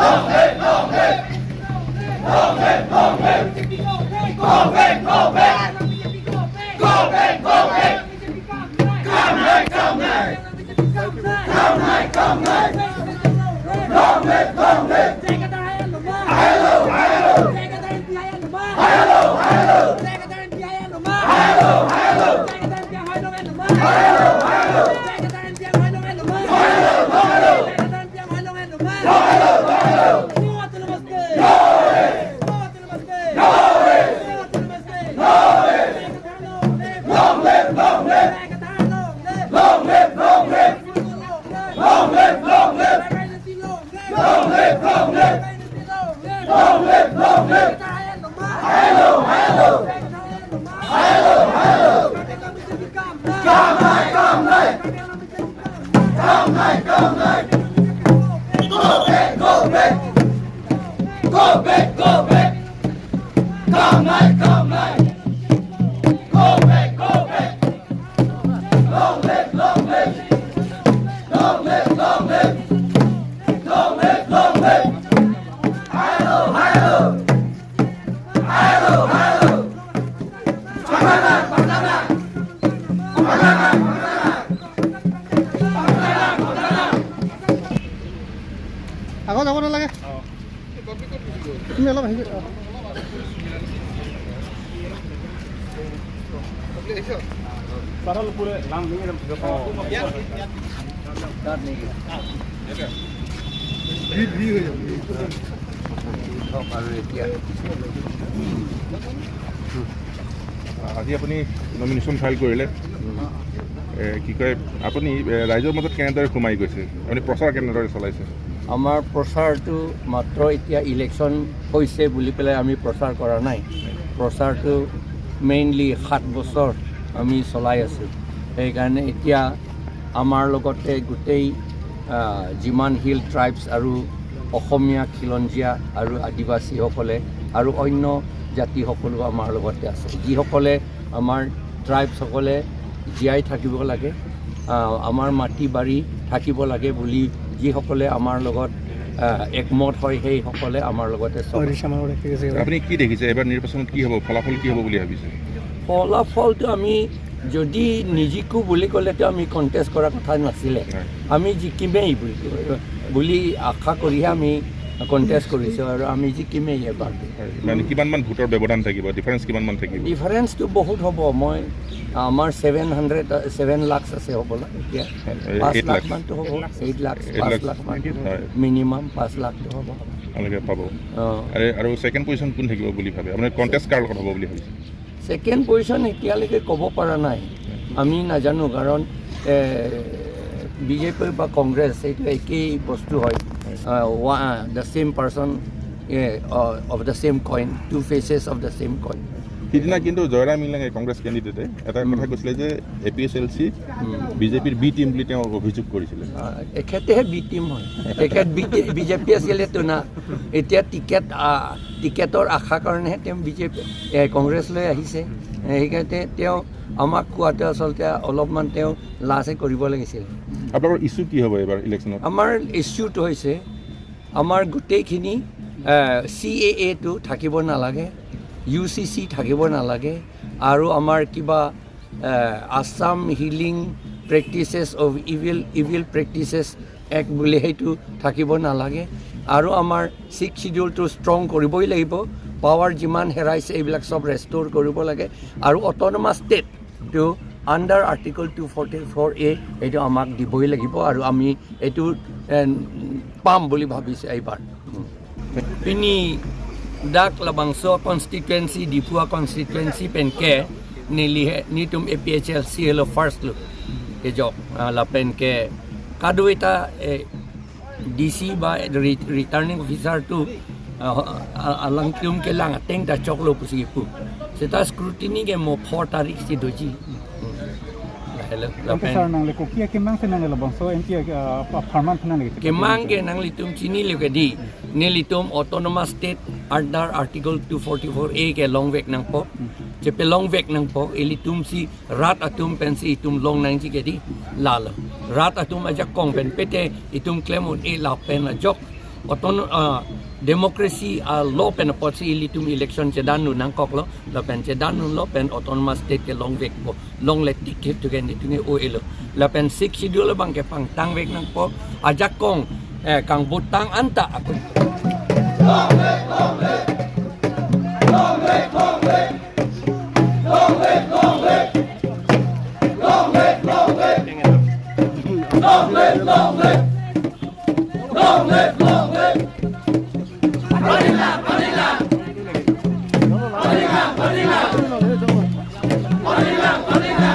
Long live, long live. Long live, long live. Go back, go back. Go back, go back. Come back, come back. Come back, come back. Long live, long live. Hello, hello. Hello, hello. Hello, hello. Hello, hello. Hello, hello. Hello, hello. Long live, long live. Long live, long live. Long live, long live. Long live, long live. Long live, long live. Hello, hello. Hello, hello. Come back, come back. Come back, come back. Go back, go back. Go back, go back. Come back, come back. Go back, go back. Long live, long live. Long live, long live. Long live, long live. Hello, hello. Hello, hello. Pangana, pangana. Pangana, pangana. Pangana, pangana. আগত যাব নালাগে, তুমি অলপ আহি। অঁ। আৰু এতিয়া আজি আপুনি নমিনেশ্যন ফাইল কৰিলে, কি কয়, আপুনি ৰাইজৰ মাজত কেনেদৰে সোমাই গৈছে? আপুনি প্ৰচাৰ কেনেদৰে চলাইছে? আমাৰ প্ৰচাৰটো মাত্ৰ এতিয়া ইলেকশ্যন হৈছে বুলি পেলাই আমি প্ৰচাৰ কৰা নাই। প্ৰচাৰটো মেইনলি 7 বছৰ আমি চলাই আছোঁ। সেইকাৰণে এতিয়া আমাৰ লগতে গোটেই যিমান হিল ট্ৰাইবছ আৰু অসমীয়া খিলঞ্জীয়া আৰু আদিবাসীসকলে আৰু অন্য জাতিসকলো আমাৰ লগতে আছে। যিসকলে আমাৰ ট্ৰাইবছসকলে জীয়াই থাকিব লাগে, আমাৰ মাটি বাৰী থাকিব লাগে বুলি যিসকলে আমাৰ লগত একমত হয়, সেইসকলে আমাৰ লগতে চব। আপুনি কি দেখিছে, এইবাৰ নিৰ্বাচনত কি হ'ব, ফলাফল কি হ'ব বুলি ভাবিছে? ফলাফলটো আমি যদি নিজিকো বুলি ক'লেতো আমি কণ্টেষ্ট কৰাৰ কথা নাছিলে। আমি জিকিমেই বুলি বুলি আশা কৰিহে আমি কণ্টেষ্ট কৰিছোঁ আৰু আমি জিকিমেই এবাৰ। মানে কিমানমান ভোটৰ ব্যৱধান থাকিব, ডিফাৰেঞ্চ কিমানমান থাকিব? ডিফাৰেঞ্চটো বহুত হ'ব। মই আমাৰ 707 লাখছ আছে হ'বলা এতিয়া। 5 8 লাখ। লাখমানটো হ'ব, 8 লাখ। 8 5 লাখ। লাখমান। মিনিমাম 5 লাখটো হ'ব। আপোনালোকে পাব? অঁ। আৰু ছেকেণ্ড পজিশ্যন কোন থাকিব বুলি ভাবে আপুনি? কণ্টেষ্ট কাৰ লগত হ'ব বুলি ভাবিছে? ছেকেণ্ড পজিশ্যন এতিয়ালৈকে ক'ব পৰা নাই, আমি নাজানো। কাৰণ বিজেপি বা কংগ্ৰেছ এইটো একেই বস্তু হয়, the same person of the same coin, two faces of the same coin. সিদিনা কিন্তু জয়ৰাম ইংলাঙে, কংগ্ৰেছ কেণ্ডিডেটে, এটা কথা কৈছিলে যে A P H L C বিজেপিৰ বি টিম বুলি তেওঁ অভিযোগ কৰিছিলে। এখেতেহে বি টিম হয়। তেখেত বিজেপি আছিলেতো না। এতিয়া টিকেটৰ আশা কাৰণেহে তেওঁ বিজেপি কংগ্ৰেছলৈ আহিছে। সেইকাৰণে তেওঁ আমাক কোৱাটো আচলতে অলপমান তেওঁ লাজে কৰিব লাগিছিল। আপোনালোকৰ ইছ্যু কি হ'ব এইবাৰ ইলেকশ্যনত? আমাৰ ইছ্যুটো হৈছে আমাৰ গোটেইখিনি চি এ এটো থাকিব নালাগে, ইউ চি চি থাকিব নালাগে আৰু আমাৰ কিবা Assam Healing Practices of Evil Practices Act বুলি সেইটো থাকিব নালাগে। আৰু আমাৰ ছিক্স চিডিউলটো ষ্ট্ৰং কৰিবই লাগিব। পাৱাৰ যিমান হেৰাইছে, এইবিলাক চব ৰেষ্ট'ৰ কৰিব লাগে আৰু অট'নমাছ ষ্টেটটো under Article 244A এইটো আমাক দিবই লাগিব আৰু আমি এইটো পাম বুলি ভাবিছোঁ এইবাৰ। Pini dak Labangso constituency, Dipua constituency penke nili ni tum APHLC hello first look ke jok la penke kadu ita DC ba returning officer tu alang tum ke lang teng ta chok lo pusi pu seta scrutiny ke mo 4 tarik si doji hello la pen. Sir, nang le ko kia kemang se nang le bangso MP farman thana le. Kemang ke nang litum chini le ke di ni litum autonomous state under Article 244A ke long vek nang po che pe long vek nang po ilitum si rat atum pen si itum long nang chi ke di lalo rat atum aja kong pen pete itum klemon e la pen la jok. Oton democracy a law pen pot si ilitum election che dan nu nang kok lo la pen che dan nu lo pen autonomous state ke long vek po long let dictate to gen itu o elo la pen six schedule bang ke pang tang vek nang po ajak kong kang butang anta ako. Long live, long live. Long live, long live. Long live, long live. Long live, long live. Long live, long live. Long live, long live. Manila, Manila. Manila, Manila. Manila, Manila.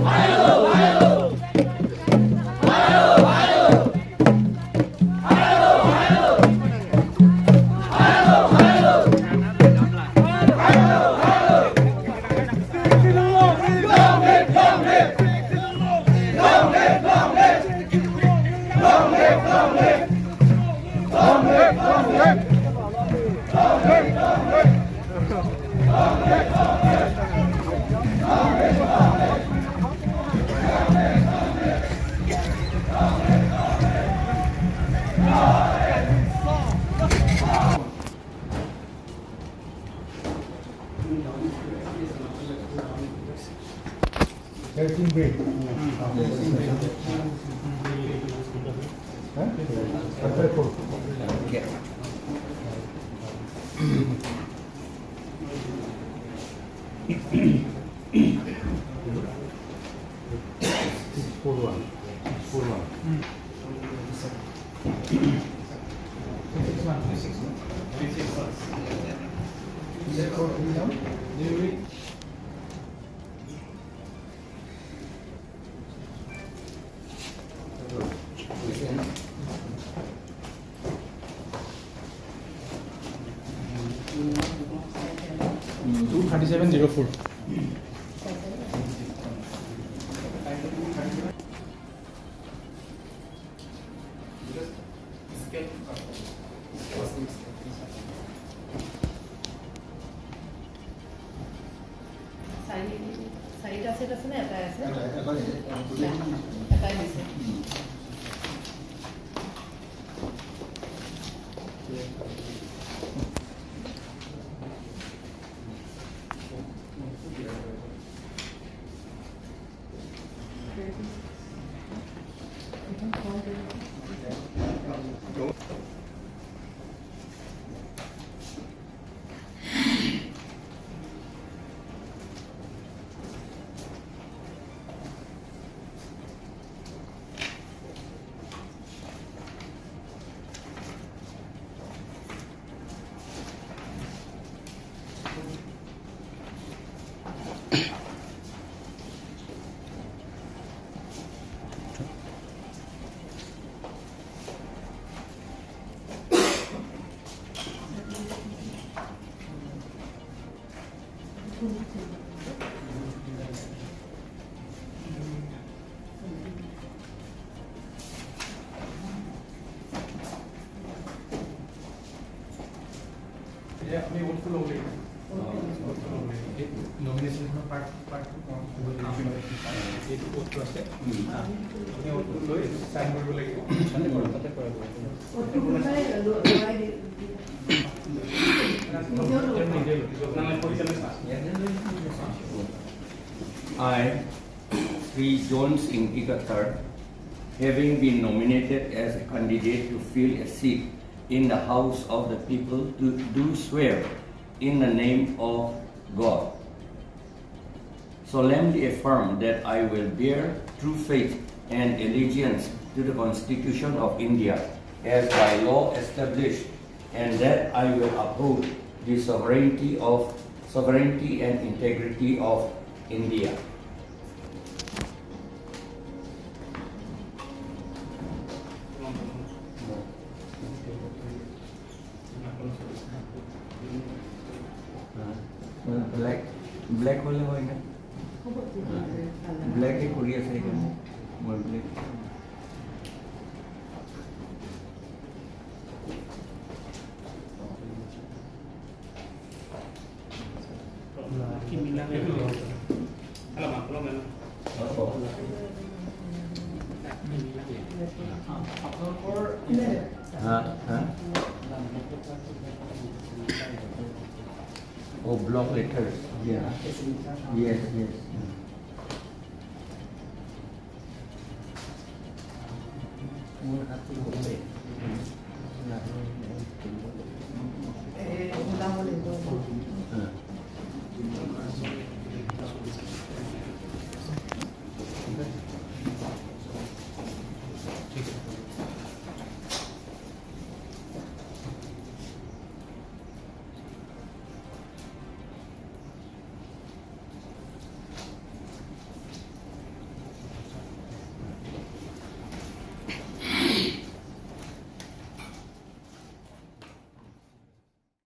Hello, hello. Hello, hello. Hello, hello. Hello, hello. Hello, hello. Long live, long live. Long live, long live. Long live, long live. Long live, long live. Long live, long live. Long live, long live. Long live, long live. Long live, long live. Long live, long live. Okay. 23704. চাৰিটা set আছে নে এটাই আছে? এটাই হৈছে। আপুনি ওল্ডটো ল'ব লাগিব। নমিনেশ্যনখনৰ পাৰ্টটো এইটো ওথটো আছে, আপুনি ওথটো লৈ চাইন কৰিব লাগিব। ওথটো কোনোবাই লৰাই দি- নিজেও ল'ব। নিজে I, Sri Jones Ingti Kathar, having been nominated as a candidate to fill a seat in the House of the People, to do swear in the name of God, solemnly affirm that I will bear true faith and allegiance to the Constitution of India as by law established, and that I will uphold the sovereignty and integrity of India. Black black হ'লে হয় না? হ'ব, ভাল লাগে। ব্লেকে কৰি আছে, সেইকাৰণে মই ব্লেক। আপোনালোকৰ হা হা। Oh, block letters. Yeah. Yes. এই ওলাব লাগিব। ঠিক আছে।